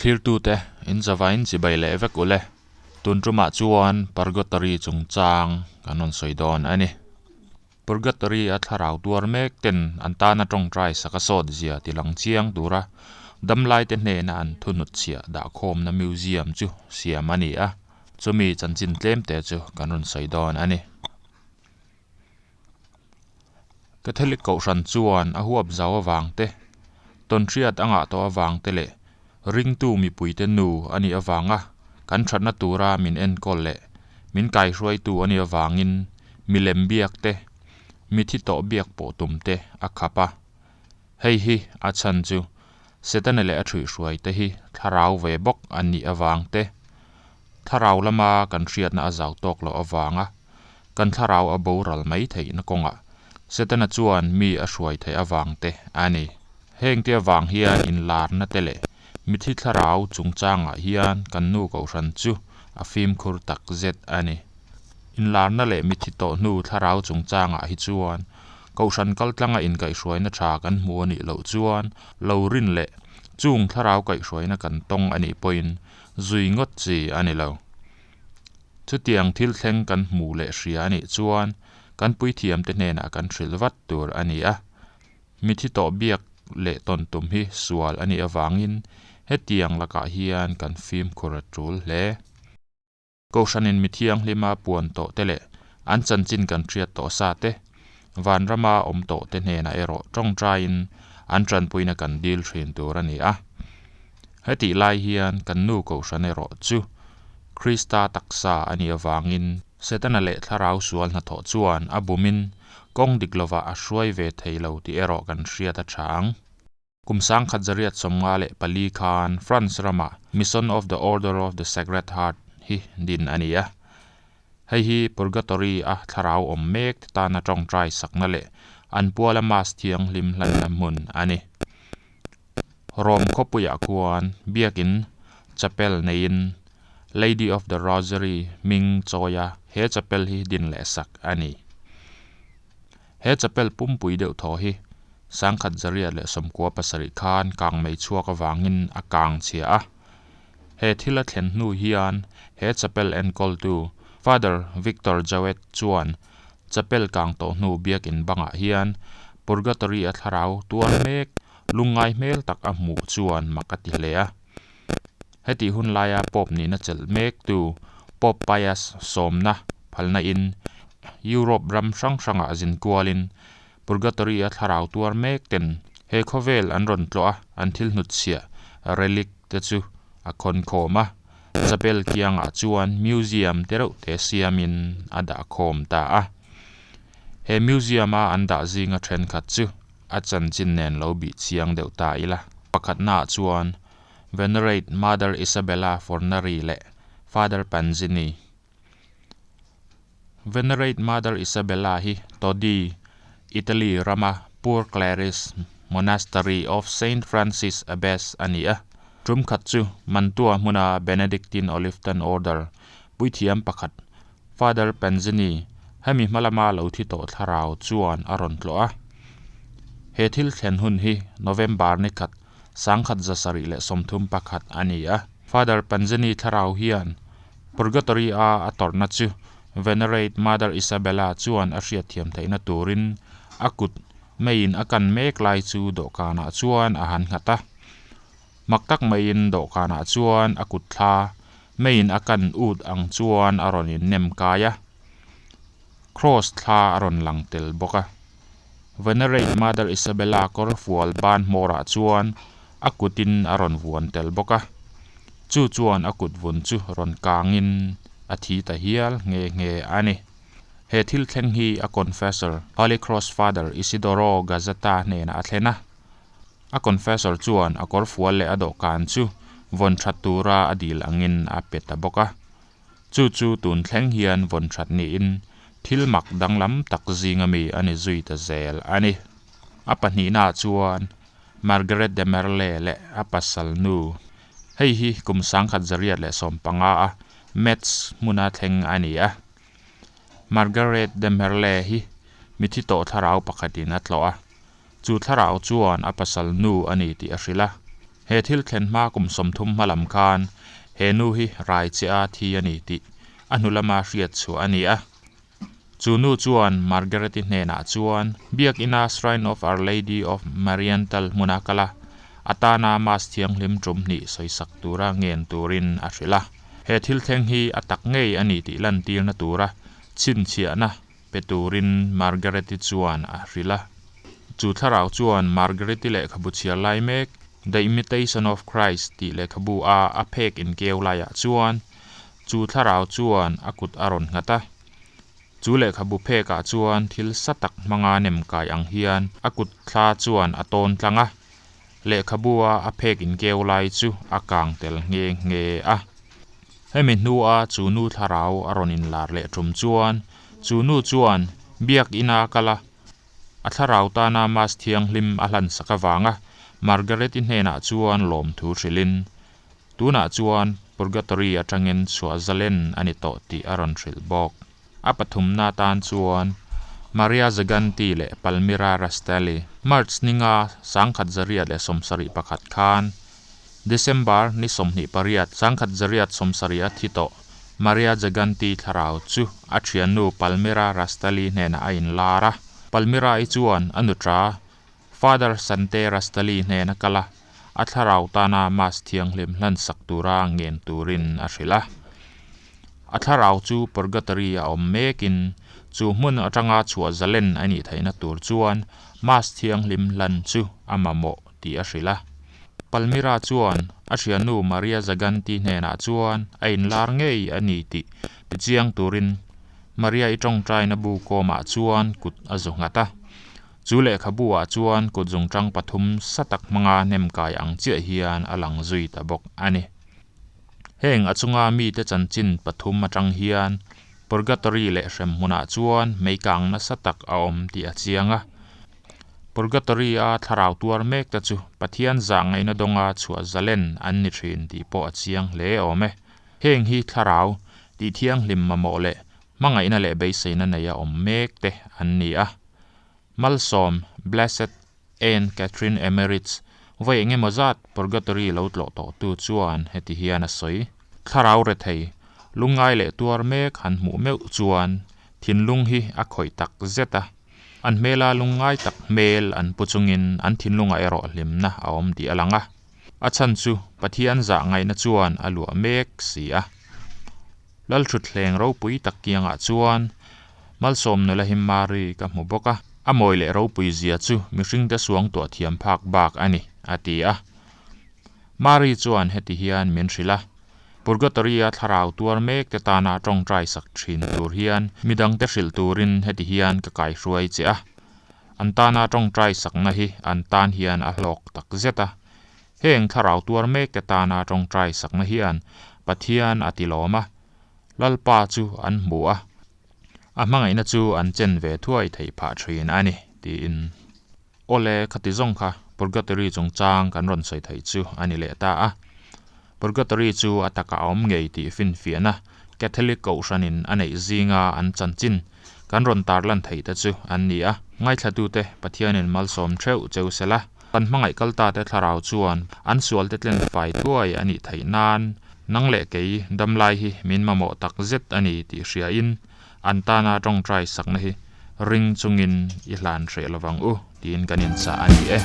Thlirtute in zavain chibai leh vek ule. Tun tumah chuan Purgatory chungchang kan rawn sawi dawn a ni. Purgatory a thlarau tuar mek ten an tana tawngtai sak a sawt zia ti lang chiang tura damlaite hnena an thunutchhiah dahkhawmna museum chu siam a ni a, chumi chanchin tlemte chu kan rawn sawi dawn a ni. Catholic Kohhran chuan a huap zau avang te, tawnhriat a ngah tawh avang te leh ringtu mipuite nu a nih avanga kan thatna tura min enkawl leh min kaihruaitu a nih avangin milem biak te, mithi tawh biak pawh tum te a khap a. Hei hi a chhan chu Setana leh a thuihhruai te hi thlarau ve bawk an nih avang te, thlarau lama kan hriatna a zau tawk loh avanga kan thlarau a boral mai theihna kawngah Setana chuan mi a hruai theih avang te a ni. Hengte avang hian inlarna te leh mithi thlarau chungchangah hian kan nu kohhran chu a fimkhur tak zet a ni. Inlarna leh mithi tawh hnu thlarau chungchangah hi chuan kohhran kaltlanga inkaihhruaina tha kan hmu a nih loh chuan lo rin leh chung thlarau kaihhruaina kan tawng a nih pawhin zui ngawt chi a ni lo. Chutiang thil thleng kan hmu leh hria a nih chuan kan puithiamte hnenah kan hrilh vat tur a ni a. Mithi tawh biak leh tawn tum hi sual a nih avangin hetiang lakah hian kan fimkhur a tul hle. Kohhranin mi thianghlima puan tawh te leh an chanchin kan hriat tawh sa te, vanrama awm tawh te hnenah erawh tawngtaiin an tanpuina kan dil thin tur a ni a. Hetih lai hian kan nu kohhran erawh chu Krista taksa a nih avangin Setana leh thlarau sual hnathawh chuan a bumin kawng dik lovah a hruai ve thei lo tih erawh kan hriat a tha ang. Kum 1954 khan France ramah Mission of the Order of the Sacred Heart hi din a ni a. Hei hi Purgatory a thlarau awm mek te tana tawngtai sakna leh an puala Mass thianghlim hlanna hmun a ni. Rome khawpuiah khuan biakin chapel neiin Lady of the Rosary hming chawia he chapel hi din leh sak a ni. He chapel pumpui deuh thaw hi 1997 khan kang mei chhuak avangin a kang chhia a. He thil a thlen hnu hian he chapel enkawltu Father Victor Jawed chuan chapel kang tawh hnu biakin bangah hian Purgatory a thlarau tuar mek lungngai hmel tak a hmuh chuan mak a ti hle a. Hetih hun laia Pope nihna chelh mektu Pope Pius sawmna phalna in Europe ram hrang hrangah zin kualin Purgatory a thlarau tuar mek ten he khawvel an rawn tlawh a, an thil hnutchhiah, relic, te chu a khawn khawm a, chapel kiangah chuan museum te reuh te siamin a dah khawm ta a. He museum a an dah zinga thenkhat chu a chanchin nen lo bih chiang deuh ta ila. Pakhatnaah chuan Venerate Mother Isabella Fornari leh Father Panzini. Venerate Mother Isabella hi Todi, Italy rama Poor Clares Monastery of Saint Francis Abbess a ni a. Tum khat chu Mantua hmuna Benedictine Olivetan Order puithiam pakhat Father Panzini hemi hma lama lo thi tawh thlarau chuan a rawn tlawh a. He thil thlen hun hi November ni khat 1731 a ni a. Father Panzini thlarau hian Purgatory a a tawrhna chu Venerate Mother Isabella chuan a hriatthiam theihna turin a kut meiin a kan mek lai chu dawhkanah chuan a han nghat a. Mak tak maiin dawhkanah chuan a kut thla meiin a kan ut ang chuan a rawn innem kai a. Cross thla a rawn lang tel bawk a. Venerate Mother Isabella kawr fual ban hmawrah chuan a kutin a rawn vuan tel bawk a. Chu chuan a kut vun chu rawn kangin a thi ta hial nghe nghe a ni. He thil thleng hi a confessor, Holy Cross Father Isidoro Gazzetta hnenah a thlen a. A confessor chuan a kawr fual leh a dawhkan chu vawn that tura a dil angin a pe ta bawk a. Chu chu tun thleng hian vawn that niin thil mak danglam tak zinga mi a ni zui ta zel a ni. A pahnihnaah chuan Margaret de Merle leh a pasal nu, hei hi kum 1915 a Metz hmuna thleng a ni a. Margaret de Merle hi mithi tawh thlarau pakhatin a tlawh a, chu thlarau chuan a pasal nu a ni tih a hrilh a. He thil thlen hma kum 30 hma lam khan he nu hi rai che a thi a ni tih a hnu lama hriat chhuah a ni a. Chu nu chuan Margaret-i hnenah chuan Biak ina Shrine of Our Lady of Marienthal hmuna kal a, a tana Mass thianghlim tum hnih sawisak tura ngen turin a hrilh a. He thil thleng hi a tak ngei a ni tih lantirna tura chhinchhiahna pe turin Margaret-i chuan a hrilh a. Chu thlarau chuan Margaret-i lehkhabu chhiar lai mek The Imitation of Christ tih lehkhabu a a phek inkeu laiah chuan chu thlarau chuan a kut a rawn nghat a. Chu lehkhabu phekah chuan thil sa tak hmanga nem kai ang hian a kut thla chuan a tawn tlang a. Lehkhabu a a phek inkeu lai chu a kang tel nghe nghe a. Hemi hnua chu nu thlarau a rawn inlar leh tum chuan chu nu chuan Biak ina kal a, a thlarau tana Mass thianghlim a hlansak avanga Margaret-i hnenah chuan lawmthu hrilhin, Tunah chuan Purgatory atangin chhuah zalen a ni tawh tih a rawn hrilh bawk. A pathumna atan chuan Maria Zaganti leh Palmira Rastelli March ninga 1971 khan December ni 28, 1970 a thi tawh Maria Zaganti thlarau chu a thiannu Palmira Rastelli hnenah a inlar a. Palmira-i chuan a nutra Father Sante Rastelli hnena kal a, a thlarau tana Mass thianghlim hlansak tura ngen turin a hrilh a. A thlarau chu Purgatory a awm mekin chu hmun atanga chhuah zalen a nih theihna tur chuan Mass thianghlim hlan chu a mamawh tih a hrilh a. Palmira chuan a thiannu Maria Zaganti hnenah chuan a inlar ngei a ni tih tichiang turin Maria i tawngtaina bu kawmah chuan kut a zu nghat a. Chu lehkhabu ah chuan kut zungtang pathum sa tak hmanga hnem kai ang chiah hian a lang zui ta bawk a ni. Heng a chunga mite chanchin pathum atang hian Purgatory leh hrem hmunah chuan meikang nasa tak a awm tih a chiang a. Purgatory a thlarau tuar mek te chu Pathian zah ngaihna dawnga chhuah zalen an ni thin tih pawh a chiang hle awm e. Heng hi thlarau tih thianghlim mamawh leh hmangaihna leh beiseina neia awm mek te an ni a. Malsawm, Blessed Anne Catherine Emmerich, vawi eng emaw zat Purgatory lo tlawh tawhtu chuan heti hian a sawi. Thlarau rethei, lungngai leh tuar mek han hmuh meuh chuan thinlung hi a khawih tak zet a. An hmela lungngai tak hmel an pu chungin an thinlungah erawh hlimna a awm tih a lang a. A chhan chu Pathian zah ngaihna chuan a luah mek si a. Lalthutthleng ropui tak kiangah chuan Malsawm nula hi Mari ka hmu bawk a, a mawi leh ropui zia chu mihringte suang tuah thiam phak bak a ni, a ti a. Mari chuan heti hian min hrilh a, Purgatory-a thlarau tuar mek te tana tawngtai sak thin tur hian midangte hrilh turin heti hian ka kaihruai che a. An tana tawngtai sakna hi an tan hian a hlawk tak zet a. Heng thlarau tuar mek te tana tawngtai sakna hian Pathian a tilawm a, Lalpa chu an hmu a, a hmangaihna chu an chen ve thuai theih phah thin a ni, tiin. Awle, khati zawng kha Purgatory chungchang kan rawn sawi theih chu a ni leh ta a. Purgatory chu a takah a awm ngei tih finfiahna Catholic Kohhranin a neih zinga an chanchin kan rawn tarlan theih te chu an ni a. Ngaithlatute Pathianin malsawm theuh cheu sela, kan hmangaih kal ta te thlarau chuan an sualte tlen fai thuai a nih theih nan nang leh kei damlai hi min mamawh tak zet a ni tih hriain an tana tawngtai sakna hi ring chungin i hlan hreh lovang u tiin kan inchah a ni e.